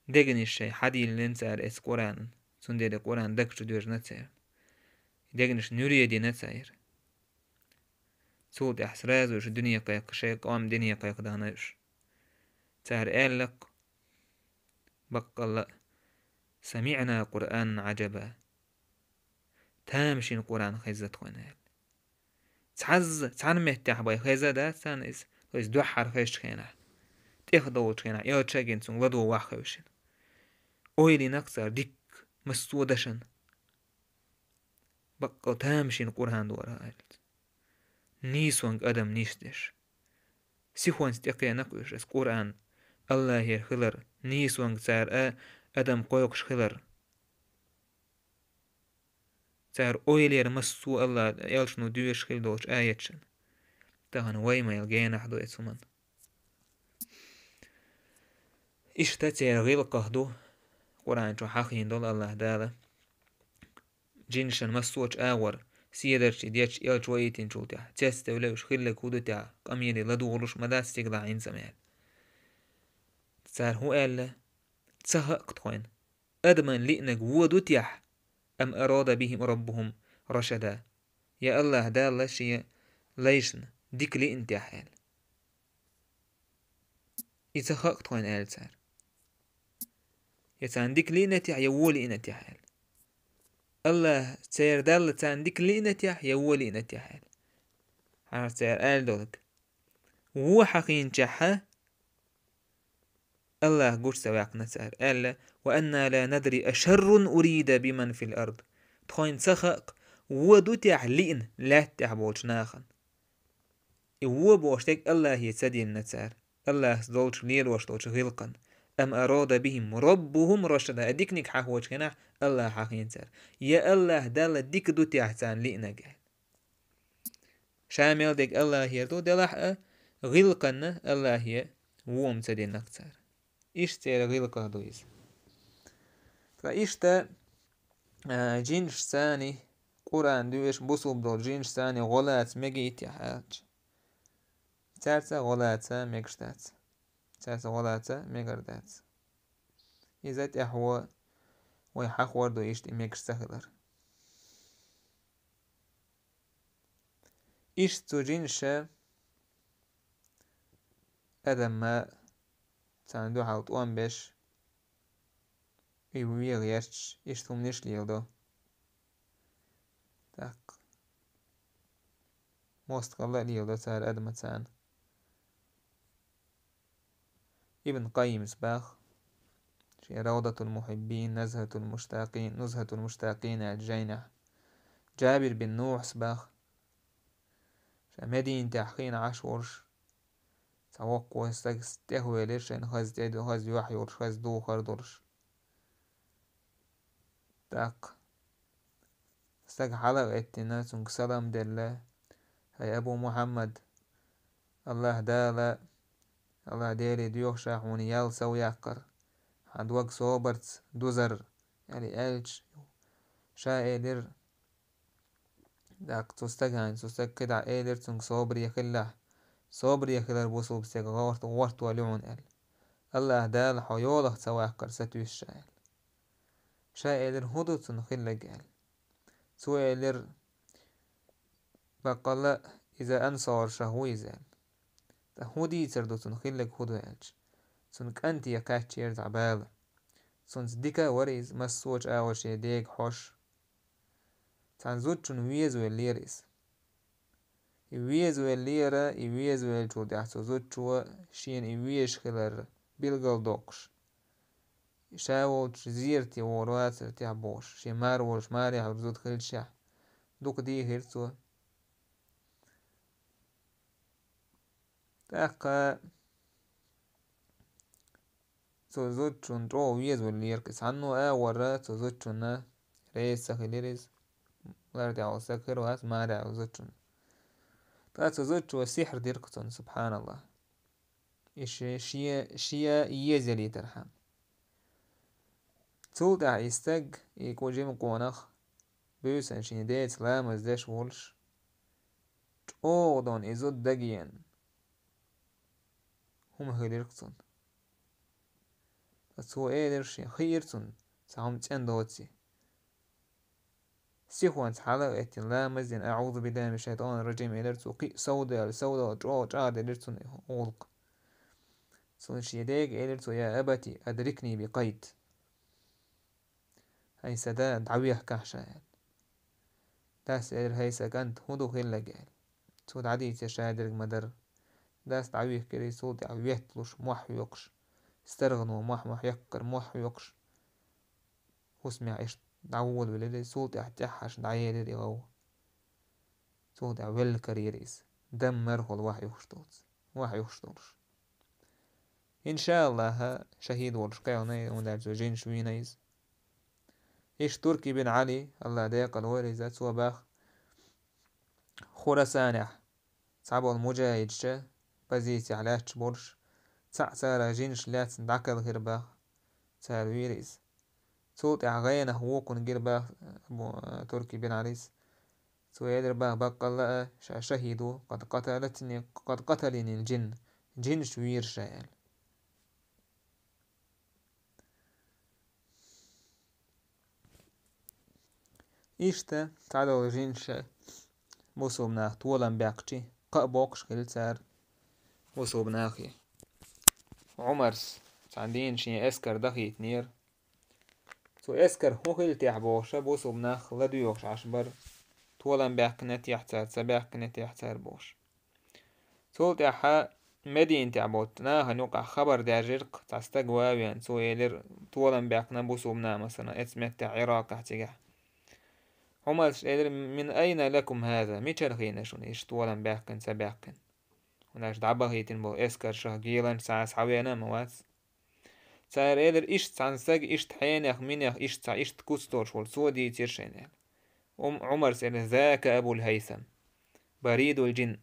Дегнаш шайн хьадийллина цара эцу Къуръанан, цундела Къуръан даг чу доьжна церан. Дегнаш нуьре дина цара. Цул тӀаьхьа сразу уьш дине кхайкха, шайн къам дине кхайкха дахана уьш. Цара аьлла-кх: «Баккъалла а, самиӀна Къуръанан Ӏаджаба». Тамашийна Къуръан хезна тхуна аьлла. Цхьазза, цхьана меттехь бен хезна дац царна иза, то есть дуьххьара хезачу хенахь, тӀехдовлучу хенахь, элча а гина цунга ладогӀа ваха хевшина. Ойла йина-кх цара дикка, массо а дашана. Баккъал тамашийна Къуръан дара аьлла. Нийсонга адам нисдеш. Сихонца тӀекхиъна-кх уьш, аса Къуръан АллахӀера хилар, нийсонга цара а адам кхойкхуш хилар. Цара ойла яр массо а АллахӀа элчано доьшуш хилла долчу аяташна. Тахана вай ма-, генахь ду оцу хӀуманна. Иштта церан гӀиллакхах ду Къуръан чу хьахийна долу АллахӀа Дала. Жинашна массочу агӀор седарчий детташ элча ваийтинчул тӀаьхьа, цецдевлла уьш хилларг хӀун ду тӀаьхьа, къамеле ладугӀуш ма дац стигалахь хӀинца-м аьлла. Цара хӀун аьлла? Ца хаьа-кх тхойна, адаман лиънарг вон ду тӀаьхьа, ам арада бихим раббухум рашада, я АллахӀа Дала шен лайшна дика лиъна тӀаьхьа аьлла. И ца хаьа-кх тхойна аьлла цара. Я царна дика лиъна тӀаьхьа, я вон лиъна тӀаьхьа аьлла. АллахӀа церан Далла царна дика лиъна тӀаьхьа, я вон лиъна тӀаьхьа аьлла. Хьажа цара аьлла долург. Вон хьахийначохь АллахӀ гучу ца ваьккхина цара, аьлла: «Ва анна ла надри ашаррун урида биман фил ард». Тхойна ца хаьа-кх, вон ду тӀаьхьа лиъна лаьтта тӀехь болчу нахана. И вон бохуш дерг АллахӀе ца диллина цара, АллахӀца долчу лелош долчу гӀиллакхана. Ам арада бихим раббухум рашада, а диканиг хьахочу хенахь АллахӀ хьахийна цара. Я АллахӀа Далла дика ду тӀаьхьа царна лиънарг аьлла. Ша мел дерг АллахӀера ду делахь а, гӀиллакхана АллахӀе вон-м ца динарг цара. Иштта церан гӀиллакхах ду иза. Ткъа иштта, а, жинашцани, Къуръан доьшуш бусалба долу жинашцани гӀо лаца мегийтехь аьлча, цаьрца гӀо лаца мегаш дац. Цаьрца гӀо лаца мегар дац. Иза тӀаьхьо вай хьахор ду иштта и мегаш ца хилар. Иштта цу жинаша адамна царна дуьхьал тӀом беш, и вен гӀерташ, иштта хӀуманаш леладо. ТӀаккха мостагӀалла а леладо цара адамна царна. Ибн Къаййимас боху шен «Равдатул мухьиббин, назхатул муштакъин, нузхатул муштакъин» аьлла жайнахь. Джабир бин Нухьас боху, ша Мединатехь хиъна Ӏаш волуш, цхьа воккхаван стаг тӀехвелира шайна хаза тӀе-, хаза юьхь йолуш, хаза духар долуш. ТӀаккха стаг хьала а гӀеттина, цуьнга салам делла: «ХӀай Абу Мухьаммад, АллахӀ Дала, АллахӀ Деле доьху ша хьуна ял сов яккхар, хьан дог собарца дузар», аьлла аьлча, ша элира, тӀаккха цу стагана, цу стага кхидӀа элира цуьнга: «Собаре хилалахь, собаре хилар бусалба стеган гӀорт-, гӀортор ю хьуна», аьлла. «АллахӀ Дала хьо йолах ца ваккхар сатуьйсу ша», аьлла. Ша элира: «ХӀун ду цунна хилларг?» аьлла. Цо элира: «Баккъалла а, иза ансаршах ву иза», аьлла. «Ткъа хӀун дийцар ду цунна хилларг хӀун ду?» аьлча, цуьнан кӀанте кхаьчнера цхьа бала. Цуьнца дика а вара иза, массочу агӀор шен дега хьош. Цхьана зудчунна везавеллера иза. И везавеллера, и везавеллачул тӀаьхьа цу зудчо шена и везаш хилар билгалдоккхуш, ша волчу зерате вогӀур вацара техь бохуш, шен мара волуш марехь йолу зуда хилчахь, дукха дийхира цо. ТӀаккха цу зудчунна чӀогӀа везавеллера-кх иза. Цхьанна а агӀора цу зудчунна реза ца хилира иза. Лар тӀехь волу стаг хир вац марехь волу зудчунна. Ткъа цу зудчо сихьр дира-кх цунна, субхьаналлахӀ. И ши-, шен, шен еза ялийтархьама. Цул тӀаьхьа и стаг, и кӀу-, жима къонах, буьйсанна шен деца ламаз деш волуш, чӀогӀа дона и зуда дагеана хӀума хилира-кх цунна. Ткъа цо элира, шен хиира цунна цхьа хӀума цӀена доций. Сихонца хьала а гӀеттина, ламаз дина, «АӀузу биллахӀи мина шшайтӀани рражим» элира цо, кхин а совдала, совдала, чӀогӀа чӀагӀделира цунна и гӀуллакх. Цунна шен дега элира цо: «Я абати, адрикни би къайт». «ХӀай сан да, дӀавехкахь ша», аьлла. Дас элира: «ХӀай сан кӀант, хӀун ду хилларг?» аьлла. Цо дӀадийцира, ша дерг ма-дарра. Дас дӀавихкира иза, цул тӀаьхьа ветталуш, мохь хьоькхуш, старгӀано мохь-мохь яккхар, мохь хьоькхуш, хӀусамехь иштта дӀаволавелира иза, цул тӀаьхьа тӀаьххьарчу дӀаелира и гӀовгӀа. Цул тӀаьхьа велла карийра иза, дам мархула вахь юхуш долуш, вахь юхуш долуш. ИншааллахӀ, шахӀид волуш кхелхина, хӀунда аьлча цо жинаш вийна иза. Иштта Турки бин Ӏали, Аллах декъала войла иза, цо бах Хурасанехь цхьаболу муджахидаш позицехь лаьтташ болуш, цхьаъ цара жинаш лаьцна дӀакхелхира бах, цара вийра иза. Цул тӀаьхьа гӀенах вукхунна гира бах, бу-, Турки бин Ӏалис. Цо элира бах, баккъалла а, ша шахид ву, къад къаталатни, къад къаталинил джин, жинаш вийра ша аьлла. Иштта цхьадолу жинаш бусулба нах толам баьккхичи, кхаъ боккхуш хилла цара бусулба нахе. Ӏумарс цхьана дийнахь шен эскар дахийтинера. Цу эскар хӀун хилла техьа бохуша, бусулба нах ладоьгӀуш Ӏаш бара, толам баьккхина техьа цара, ца баьккхина техьа цара бохуш. Цул тӀаьхьа Мединатехь болчу нахана юкъахь хабар даьржира-кх, цхьа стаг ван а веана, цо элира, толам баьккхина бусулба нах, масала, эцу меттехь Ӏиракъехь цигахь. Ӏумарс элира, мин айна лакум хаза, мичара хиъна шуна иштта толам баьккхина, ца баьккхина? ХӀунда аьлча дӀабахийтина болу эскаршах геланча цхьа а схьавеана а ма вац. Цара элира, иштта цхьана стага, иштта хьенех, минех, иштта цхьа иштта куц долуш волу, цо дийцира шайна аьлла. Ӏум-, Ӏумарс элира, зака Абул Хьайсам, баридул джин.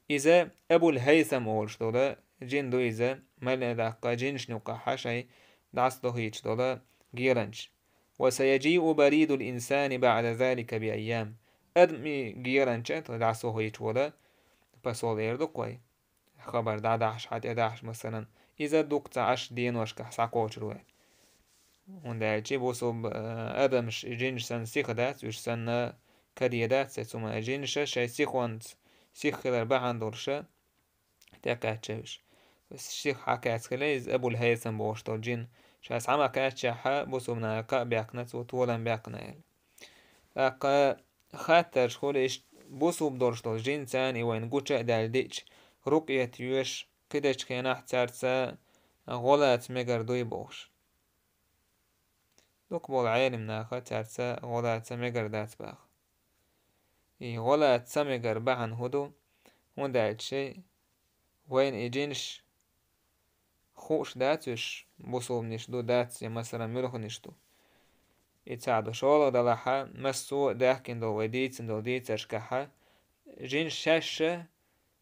Иза Абул Хьайсам олуш долу джин ду иза, мел а даккха жинашна юккъахь шайн дӀасадохуьйтуш долу геланча. Ва саяджиу баридул инсани баъда залика би айям. Адамийн геланча дӀасадохуьйтуш волу посол эр ду-кх вай. Хабар дӀадахьаш, хьан тӀедахьаш, масалан, иза дукха ца Ӏаш деношкахь схьакхочур ву. ХӀунда аьлча бусулба, э, адамаш, жинаш санна сиха дац, уьш санна каде дац, цума жинаша шайн сихонца сиха хилар бахьана долуша тӀекхаьчча уьш. Сиха хьакхаьчча хила иза Абул Хьайсам бохуш долу жин. Ша схьа ма кхаьччехьа, бусулба наха кхаъ баьккхина, цо толам баьккхина аьлла. ТӀаккха хаттарш хуьлу иштта, бусулба долуш долу жин царна и вайна гуча а даьлла диъча, рукъет йоьш, кхидечу хенахь цаьрца гӀо лаца мегар дуй бохуш. Дукха болу Ӏелам наха цаьрца гӀо лаца мегар дац баха. И гӀо лаца ца мегар бахьана хӀун ду? ХӀунда аьлча вайна и жинаш хууш дац уьш, бусулбанаш ду, дац, я, масалан, муьлханаш ду. И цхьа ду шолгӀа далахьа, массо а даьхкина долу вай дийцина долу дийцаршкахьа, жинаш шаьшша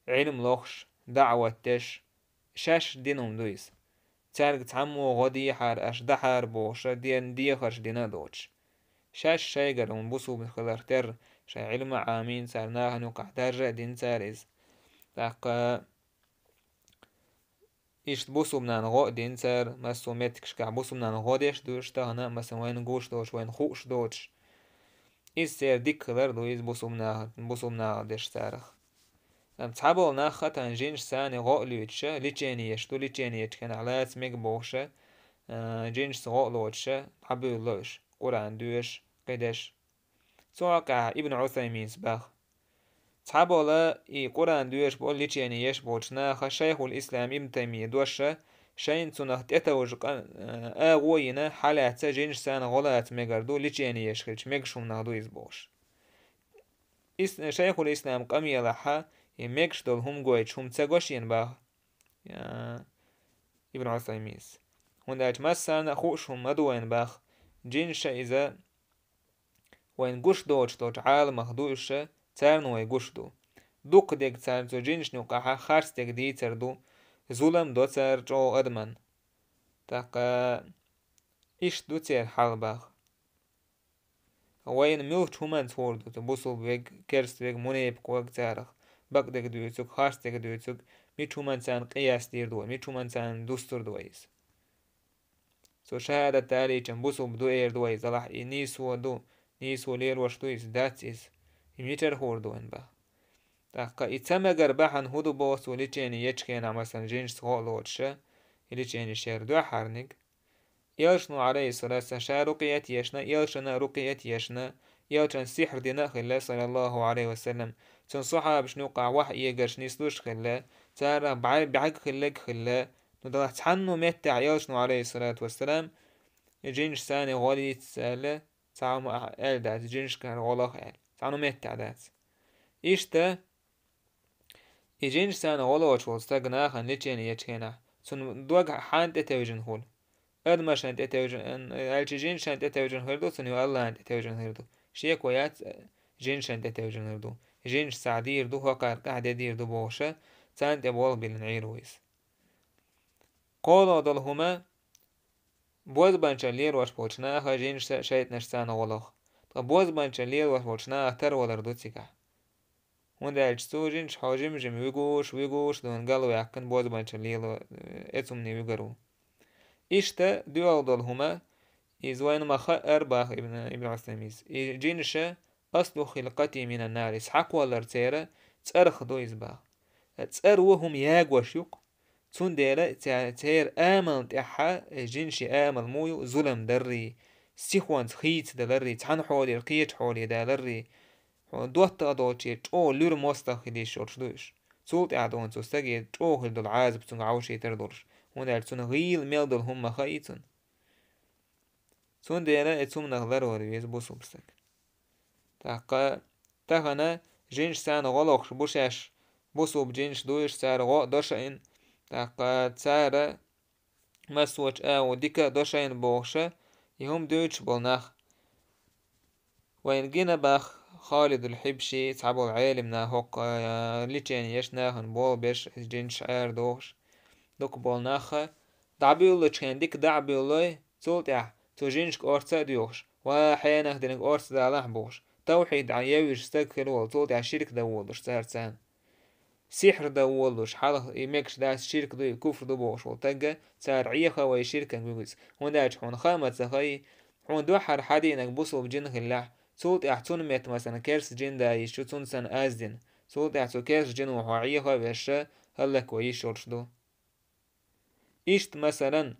Ӏилма лохуш, даӀват деш, шаьш дина хӀума ду иза. Цаьрга цхьаммо гӀо дехьара, аша дахьара бохуша, ден дехарш дина а доцуш. Шаьш шайгара хӀума бусулба хиларх терра, шайн Ӏилма а Ӏамийна, цара нахана юккъахь даржа а дина цара иза. ТӀаккха иштта бусулба нана гӀо а дина цара, массо а меттигашкахь бусулба нана гӀо деш а дуьйш тахана, масалан, вайна гуш долуш, вайна хууш доцуш. Иза церан дика хилар ду, иза бусулба наха, бусулба наха деш царах. Амма цхьаболу нах хатан жинаш царна гӀо а луьйтуша, лечение еш ду, лечение ечу хенахь лаца мега бохуша, а, жинашца гӀо а лоцуша, дӀабуьйлало уьш, Къуръан доьшуш, кхидеш. Цу хьокъехь Ибн Ӏусайминс баха. Цхьаболу и Къуръан доьшуш болу, лечение еш болчу наха Шайхул Ислам Ибн Таймия доша, шайна цунах тӀетовжа къа-, а, агӀо а йина, хьалаьцна жинаш царна гӀо лаца мегар ду, лечение еш хилча мегаш хӀуманах ду иза бохуш. Ис-, Шайхул Ислам къамелахьа, и мегаш долу хӀума гойтуш хӀума ца го шена баха, а, Ибн Ӏусайминс. ХӀунда аьлча массарна а хууш хӀума ма ду вайна баха, жинаша иза вайна гуш доцуш долчу Ӏаламах ду уьш, царна вай гуш ду. Дукха дерг царна цу жинашна юккъахьа харц дерг дийцар ду, зулам до цара чӀогӀа адаман. ТӀаккха иштта ду церан хьал баха. Вайна муьлхачу хӀуманца хуур ду, цу бусулба вег, керста вег, мунепакъ вег царах, бакъдерг дуьйцург, харц дерг дуьйцург, мича хӀуманца царна къияс дийр ду вай, мича хӀуманца царна дустур ду вай иза. Цо шахӀадат далийча бусулба ду эр ду вай иза, алахь и нийсо ду, нийсо лелош ду иза, дац иза. И мичара хуур ду вайн баха. ТӀаккха и ца мегар бахьана хӀун ду боху цо лечение ечу хенахь, масалан, жинашца гӀо а лоцуша, и лечение шера дуьххьарниг. Элчано, Ӏалайхиссалату вассалам, ша рукъият ешна, элчана рукъият ешна, элчана сихьр дина а хилла, саллаллаху Ӏалайхи ва саллам, цуьнан сахьабашна юккъахь вахьи эгарш нислуш а хилла, царах бӀаь-, бӀаьрг хилларг а хилла, ну, далахь цхьанна меттехь элчано, Ӏалайхиссалату вассалам, и жинаш царна гӀо лийца аьлла, цхьа хӀума аьлла дац, жинашкара гӀо лаха аьлла, цхьанна меттехь дац. Иштта, и жинаш царна гӀо лоцуш волу стаг нахана лечение ечу хенахь, цуьнан дог хьанна тӀетевжина хуьлу. Адамашна тӀетевжина, аьлча жинашна тӀетевжина хир ду цунна, ю Аллахьна тӀетевжина хир ду. Шеко яц, жинашна тӀетевжина хир ду. Жинаш цхьа дийр ду, хӀокхара къахьде дийр ду бохуша, царна тӀе болх биллина Ӏийр ву иза. КхоалгӀа долу хӀума, бозбанчалла лелош болчу наха жинаш шайтӀанаш царна гӀо лоху. Ткъа бозбанчалла лелош болчу наха тарвалар ду цигахь. ХӀунда аьлча цу жинаш хьо жим-жим вуьгуш, вуьгуш, дуьйна галваьккхина бозбанчалла лело, э, эцумне вуьгар ву. Иштта дуьхьал долу хӀума, иза вайна ма хаъара баха Ибн, Ибн Усаймис. И жинаша аслу хилкъати минан нар, иза хьакхоллар церан цӀарах ду иза баха. ЦӀар ву хӀума ягош юкъа. Цундела ца-, церан амална тӀехьа, э, жинаши амал муй ю, зулам даррий, сихонца хийцадаларрий, цхьана хьолера кхечу хьоле даларрий, хьуна доттагӀа долче чӀогӀа луьра мостагӀа хила йиш йолуш ду уьш. Цул тӀаьхьа дуьйна цу стаге чӀогӀа хир долу Ӏазап цунга Ӏовшийтар долуш, хӀунда аьлча цунна гӀийла мел долу хӀума ма хаий цунна. Цундела и цумнах ларвар веза бусулба стаг. ТӀаккха тахана жинаш царна гӀо лохуш бу шаьш, бусулба жинаш ду уьш, цара гӀо а до шайна, тӀаккха цара массочу агӀо дика а до шайна бохуша, и хӀума дуьйцуш болу нах. Вайна гина баха Халидул Хьибши, цхьаболу Ӏелим нах хӀокху, а, лечени еш нахана болх беш, жинаш арадохуш, дукха болу наха, дӀабуьйлучу хенахь дика дӀа а буьйлой, цул тӀаьхьа цу жинашка орца а доьхуш, ва хьенах дерг орца далахь бохуш, тавхьид дӀа евзаш стаг хир волу, цул тӀаьхьа ширк дан волуш цара царна. Сихьр дан волуш, хьалха и мегаш дац, ширк ду, и куфр ду бохуш волу тагга, цара Ӏеха вай ширкан вуьгуц. ХӀунда аьлча хьуна хаа ма ца хаий, хьуна дуьххьара хьан дийнарг бусулба жин хиллехь, цул тӀаьхьа цунна метта, масалан, керста жин да йиш ю, цунна санна аз дина. Цул тӀаьхьа цу керста жино хьо Ӏеха а вешша, хӀаллакван йиш йолуш ду. Иштта, масалан,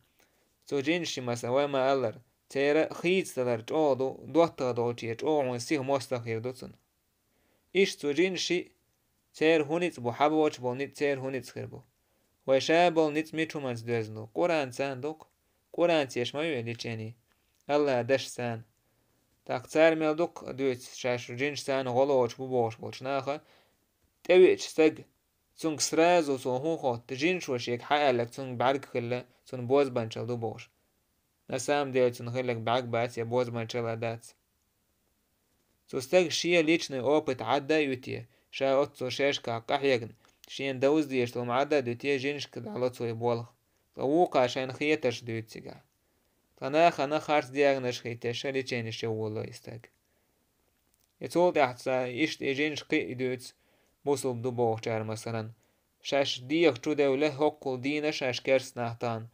цу жинаши, масалан, вай ма-аллара, церан хийцадалар чӀогӀа ду, доттагӀа долче чӀогӀа хьуна сиха мостагӀа хир ду цунна. Иштта цу жинаши, церан хӀун ницкъ бу, хьан боцуш болу ницкъ церан хӀун ницкъ хир бу? Вай ша болу ницкъ мича хӀуманца доьзна ду? Къуръанца ду-кх. Къуръанца еш ма ю вай лечени? Аллахь даш царна. ТӀаккха цара мел дукха дуьйцу шаьш жинаш царна гӀо лоцуш бу бохуш болчу наха, тӀевеача стаг, цуьнга сразу цо хӀун хотту, жинаш ву шега хьан аьлларг цуьнга бӀаьрг хилла, цунна бозбанчалла ду бохуш. На самом деле цунна хилларг бӀаьрг бац я бозбанчалла дац. Цу стага шен личный опыт Ӏадда а юьтий, ша оццул шаьшкахь къахьегна, шена довза дезаш долу хӀума Ӏадда а дуьтий, жинашка дӀало цо и болх. Ткъа вукхо шайна хетарш дуьйцу цигахь. Ткъа нахана харц диагнозаш хийтта, ша леченеш йоввало и стаг. И цул тӀаьхьа ца иштта и жинаш кхин а дуьйцу, бусулба ду бохучара, масалан, шаьш дегӀа чу девлла, хӀоккхул дийна шаьш керста нах тахана,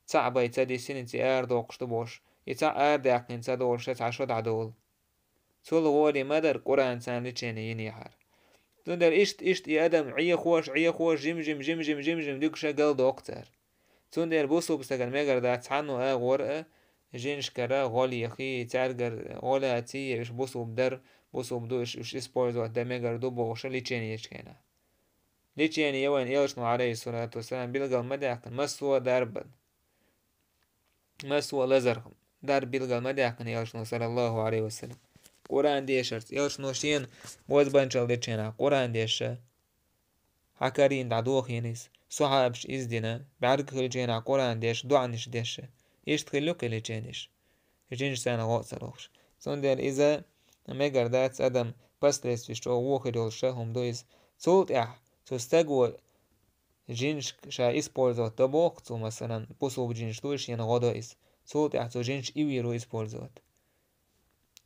цхьаъ бай ца дисина, цӀе арадоккхуш ду бохуш, и цхьаъ арадаьккхина ца долуш, цхьа шо дӀадолу. Цул гӀоле ма дара Къуръан царна лечени йинехьара. Цундела иштта, иштта и адам Ӏехош, Ӏехош, жим-жим, жим-жим, жим-жим дуьгуша галдоккху цара. Цундела бусулба стагана мегар дац цхьанна а агӀора а, жинашкара гӀо лехий, цаьргара гӀо лаций, я уьш бусулба дар, бусулба ду, уьш, уьш использовать дан мегар ду бохуша лечени ечу хенахь. Лечени я вайн элчано, алейхиссалату вассалам, билгал ма даьккхина, массо а дарба. Массо а лазар дар билгал ма даьккхина элчано, саллаллаху алейхи ва саллям. Къуръан дешарца, элчано шена бозбанчалла дечу хенахь Къуръан деша, хьан карийна дӀадохийна иза. Сахьабаш иза дина, бӀаьрг хилчу хенахь Къуръан деша, доӀанаш деша. Иштта хилла ю кхин леченеш. Жинаш царна гӀо а ца лохуш. Цундела иза мегар дац адам последствиеш чӀогӀа вохир йолуш хӀума ду иза. Цул тӀаьхьа цу стаго жинашка ша использовать до боху цо, масалан, бусулба жинаш ду, шена гӀо до иза. Цул тӀаьхьа цу жинаш и вийр ву использовать.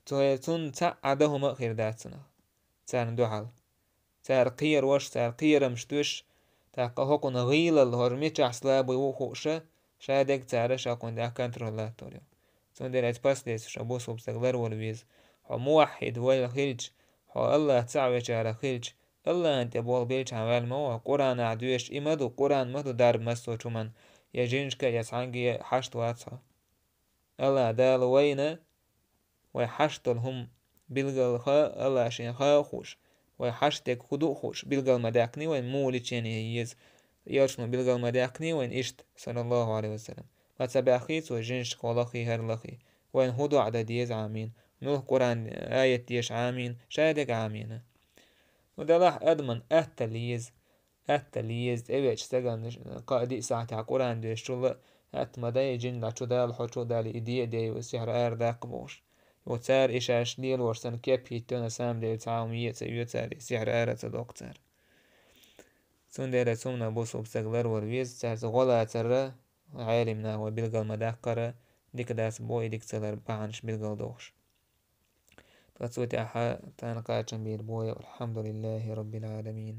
Цу, цунна цхьаъ а дан хӀума а хир дац цунах. Царна дуьхьал. Цара кхерош, цара кхерамаш дуьш, тӀаккха хӀокхунна гӀийлалла хӀора мичахь слабый ву хууша, ша дерг цара ша кхунна тӀехь контроль латтор ю. Цундела эца последствиеш бусулба стаг ларвала веза. Хьо муваххьид вайл хилча, хьо Аллах цхьаъ вечара хилча, Аллахьан тӀе болх белчхьан ваьлла ма ву, Къуръанахь доьшуш и ма ду, Къуръан ма ду дарба массочу хӀуманна, я жинашка, я цхьаьнгге хьашт вац хьо. Аллах Дала вайна, вай хьашт долу хӀума билгал ха, Аллах шен ха а хууш, вай хьашт дерг хӀун ду а хууш, билгал ма даьккхиний вайна муха лечени еза, элчано билгал ма даьккхиний вайна иштта, саллаллаху алейхи ва саллям. Ма ца баьххий цо жинашка хӀо лахий, хӀара лахий. Вайна хӀун доӀа дан деза Ӏамийна, муьлха Къуръан аят деша Ӏамийна, ша дерг Ӏамийна. Ну, делахь адаман аттал еза, аттал еза, тӀевеача стагана кхаа-диъ сахьтехь Къуръан доьшучул а атта ма дай, жин дӀачудала хьо чу, Дала и де а деш, и сихьр арадаккха бохуш. Йо, цара и шаьш лелош санна кеп хӀиттийна, на самом деле цхьа хӀума е а ца оьцу цара, и сихьр ара а ца доккху цара. Цундела цунна бусулба стаг ларвар веза, цаьрца гӀо лацар а, Ӏелим наха билгал ма даккхара, дика дац бо и дика ца лар бахьанаш билгал дохуш. Ткъа цу тӀехьа тхан кхачам бийр бу вай, валхьамдулиллахӀи раббил Ӏаламин.